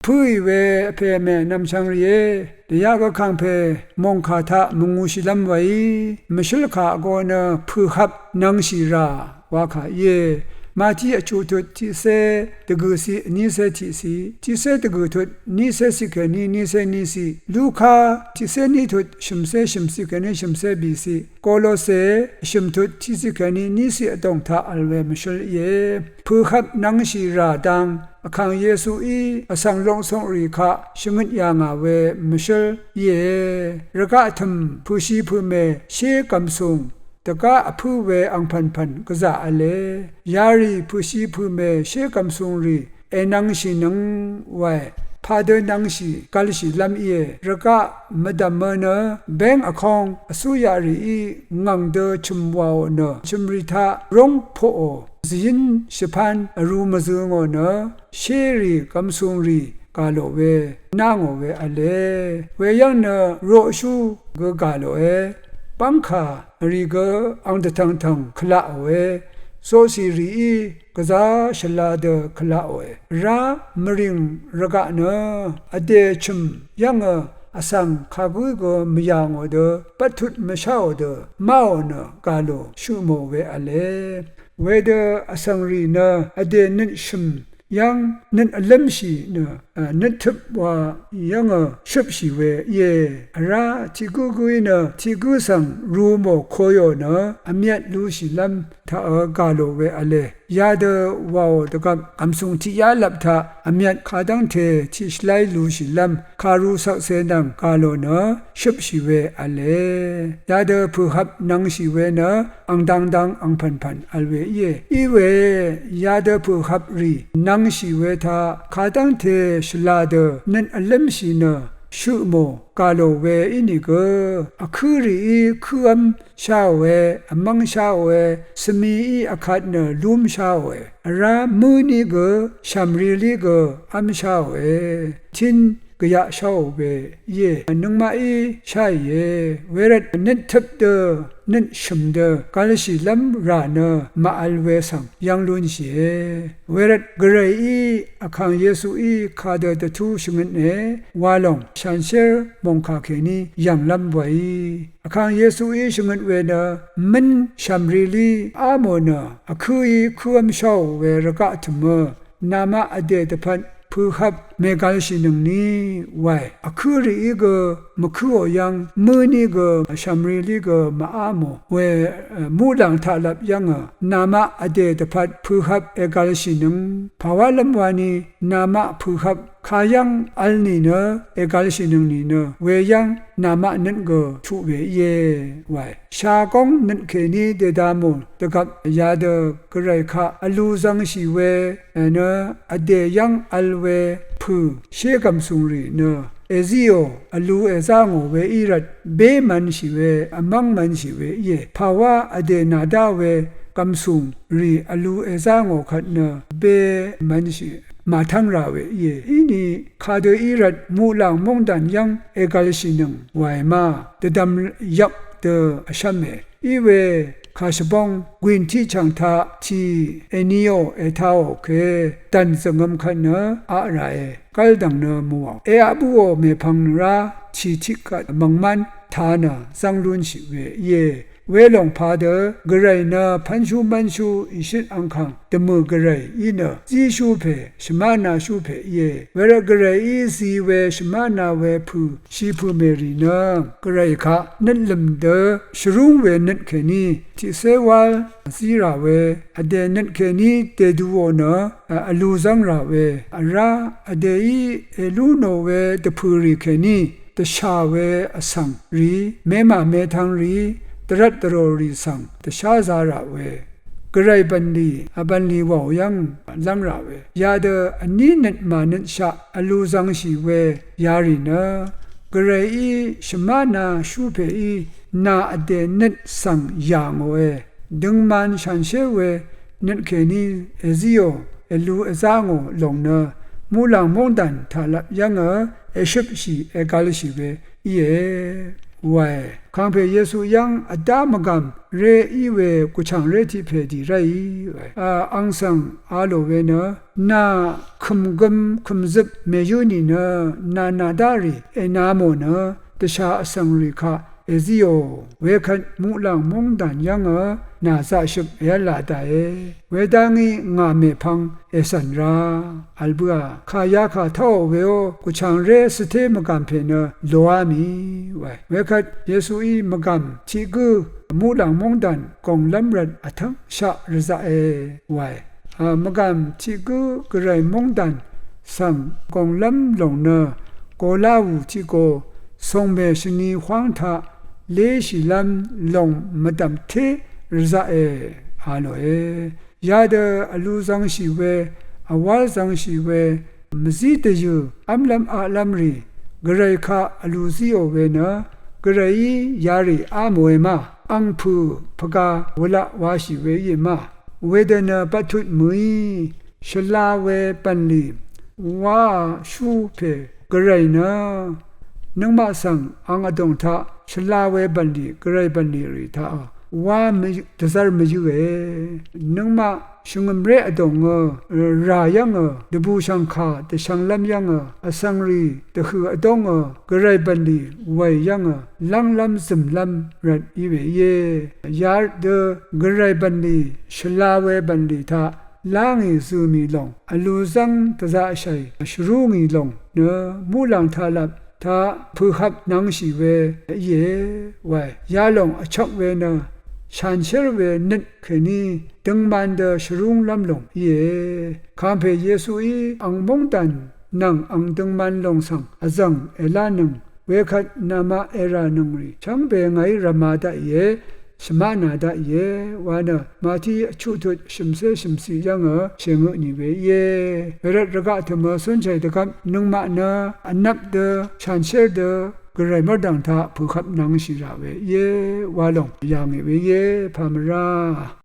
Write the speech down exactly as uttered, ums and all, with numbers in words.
pø̄ì we vpè mè nv̀mchvng rìé, dèyaq gvkàngpè mòngkà taq mvngūshìlv́m weí, mvshǿl kà vgō nø pø̀hvp nvngshì rà wa kà íe. Mati vchuq tut tiqcé dvgø̀ciq vnícé tiqciq, tiqcé dvgø̀ tut vnícé ciq kèní vnícé vníciq, Luka tiqcé ní tut shø̀mcé shø̀mciq kèní shø̀mcé bìciq, Kolose vshø̀m tut tiqciq kèní vníciq vdòng taq vl we mvshǿl íe. Pø̀hvp nvngshì rà dang Vkàng Yesuí vsvng loksokri kaq shvngøt yà ngà we mvshǿl íe. Rvgaq tø̀m pø̀shi pø̀mè shé gv̀msùng dvgá vpǿ we angpv̀npv̀n gvzà v̄le. Yarì pø̀shi pø̀mè shé gv̀msùngrì ènvngshìnøng wae, padø nvngshì gvlshìlv́m íe. Rvgaq mvdv̀mø nø béng vkóng vsúyaqrìí ngv̀ng dø chø̀m wàò nø, chø̀mrì taq rúng poqò, zvyǿn shvpán vrū mvzø̄ ngò nø, shérì gv̀msùngrì gà lò we, ná ngò we v̄le. Weyv́ng nø roqshú gø gà lòe, bv́ngkà vrì gø ang dvtv̀ngtv̀ng kvlaqòe, zoqcì rìí gvzá shvla dø kvlaqòe. Vrá mvrìng rvgaq nø vdè chø̀m yv́ngø vsvng kagǿ gø mvyà ngò dø, bvttut mvsháò dø máò nø gà lò shøqmò we v̄le. Wedø vsvngrì nø vdè nøt shø̀m yv́ng nøt vlǿmshì nø, nøt tøp wa yv́ngø shøpshì we íe. Vrá tiq gǿgǿí nø tiq gǿ svng ru mò koyò nø vmyvt lushìlv́m taqø gà lò we v̄le. Yadø wàò dvgvp gv̀msùng tiqyá lvp taq vmyvt kadv́ngte tiqshvlái lushìlv́m kàru shvkse nvng gà lò nø shøpshì we v̄le. Yadø pø̀hvp nvngshì we nø ang dangdang angpv̀npv̀n vl we íe. Í we yadø pø̀hvprì nvngshì we taq kadv́ngte shvla dø nøt vlǿmshì nø shøqmò gà lò we ínìgø, vkǿrìí kǿv́m sháòe, vmv́ng sháòe, svmií vkat nø lúm sháòe, vrá mǿní gø shàmrilí gø v́m sháòe, tín gvyaq sháò we íe. Nøngmaqí sháìe. Wervt nøt tøp dø nøt shø̀m dø gvlshìlv́m rà nø màvl we svng yv́ng lúnshìe. Wervt Gvrayí Vkàng Yesuí kadø dvtú shvngøtne wa lòng shanshér mòngkà kèní yv̀nglv́m weí, Vkàng Yesuí shvngøt we nø mǿn shàmrilí á mò nø, vkǿí kǿv́m sháò we rvgaq tø̀mø, namaq vdè dvpvt pø̀hvp mègvlshìnøngni wae. Vkǿrìí gø mvkǿò yv́ng mǿní gø shàmrilí gø màá mò we, muqlàng taqlvp yv́ngø namaq vdè dvpvt pø̀hvp ègvlshìnøng pàwálv́m wani, namaq pø̀hvp kayv́ng vl nìnø ègvlshìnøng nìnø weyv́ng namaq nøt gø tuq we íe wae. Shagóng nøt kèní dèda mò dvgvp yadø Gvray kaq vlu zv̄ngshì we nø vdè yv́ng vl we pø̀ shé gv̀msùngrì nø èzíò, vlu èzá ngò we í rvt bé mv̄nshì we, vmv́ng mv̄nshì we íe. Pàwá vdè nàdá we gv̀msùngrì vlu èzá ngò kvt nø bé mv̄nshì màtv́ng rà we íe. Íni kadø í rvt muqlàng móngdàn yv́ng ègvlshìnøng wàe ma, dvdvm yvk dø vshv́me. Iwe kàshvbóng gwìn tiqchv̀ng taq tì èniò ètaò ke dv̀n zv̀ngøm kvt nø aq ràe, gv́ldv̀ng nø mùò. Eaq bǿò mèpvng rá tì tiqkvt mv̀ngmán tā nø zv́ng lúnshì we íe. Welòng padø Gvray nø pv́nshú mv́nshú ìshøt angkàng dvmø̀ Gvray í nø zíshú pè shvmána shú pè íe. Wervt Gvrayí zi we shvmána we pø̀ shipø̀ mèrì nø Gvray kaq nøt lø̀m dø shvrúng we nøt kèní tiqcé wál zí rà we, vdè nøt kèní dèduò nø vlu zv́ng rà we, vrá vdèí èlú nò we dvpø̀rì kèní dvshà we vsvng rìí memà metvng rìí dvrvt dvrò rì svng dvsházā rà we, Gvray bv̀nlì vbv̀nlì wàò yv́ng lv́ng rà we, yadø vní nøt mànøtshaq vlu zv̄ngshì we yarì nø, Gvrayí shvmána shú pèí nà vdè nøt svng yà ngòe. Døngman shànshér we nøt kèní èzíò, èlu èzá ngò lòng nø muqlàng móngdàn taqlap yv́ngø èshøpshì ègv̄lshì we íe. wae. Kàngpè Yesu yv́ng vdá mvgàm ré í we gvchàngré tiq pè dì ráì wae. A, àng svng a lò we nø, nà kø̀m gøm kø̀m zøp mèyǿ nìnø, nà nàdá rì ènā mò nø, dvshà vsvng rì kaq èzíò. Wekvt muqlàng móngdàn yv́ngø nà zaqshøp èv́là dàe. Wedá ngí ngà mèpvng ècv̀n ra vl bǿà. Kà yakà táò weó, gvchàngré svté mvgàm pè nø loá mì wae. Wekvt Yesuí mvgàm tiq gǿ muqlàng móngdàn gònglv́m rvt vtv́ngshaq rvzaqe wae. A, mvgàm tiq gǿ gvray móngdàn svng gònglv́m lòng nø, goláù tiq go, sòngmè shvni hwáng taq léshìlv́m lòng mvdv̀mté rvzaqe a lòe. Yadø vlu zvngshì we, vwál zvngshì we, mvzí dvyø̀ v́mlv́m aqlv́m rì, gvray kaq vlu zíò we nø, gvrayí yarì á mòe ma, angpø̀ pvga wulaq washì we íe ma, wedø nø bvttut mø̀í, shvla we bv̀nlì, wá shú pè, gvray nø, nøngmaq svng ang vdòng taq, shvla we bv̀nlì, gvray bv̀nlì rì taq, wá mv-, dvzv́r mvyǿe. Nøngmaq shvngø̀mré vdòngø, rà yv́ngø, dvbùshv̀ngkà dvshv̄nglv́m yv́ngø, vsvng rì dvhø̀ vdóngø, gvray bv̀nlì wèì yv́ngø, lv́nglv́m zø̀mlv́m rvt í we íe. Yadø gvray bv̀nlì, shvla we bv̀nlì taq, lá ngì zø̀ mì lòng, vlu zv́ng dvzaqshàì, shvrú ngì lòng nø, muqlàng taqlap taq pø̀hvp nvngshì we íe wae. Yalòng vchvk we nø, shanshér we nøt kèní døngman dø shvrúnglv́m lòng íe. Kàngpè Yesuí ang móngdàn nvng ang døngman lòng svng vzv̀ng èlánøng, wekvt namaq èrànøng rì shvngbe ngàí rvmā daqìe, shvmaqnà daqìe wa nø, Mati chuqtut shø̀mcé shø̀mciq yv́ngø shèngø tnì we íe. Wervt rvgaq tø̀mø cúnshàì dvgvp nøngmaq nø vnvp dø, shanshér dø, gvray mv́rdv̀ng taq pø̀hvp nvngshì rà we íe wa lòng yà ngì we íe, pàmvrá.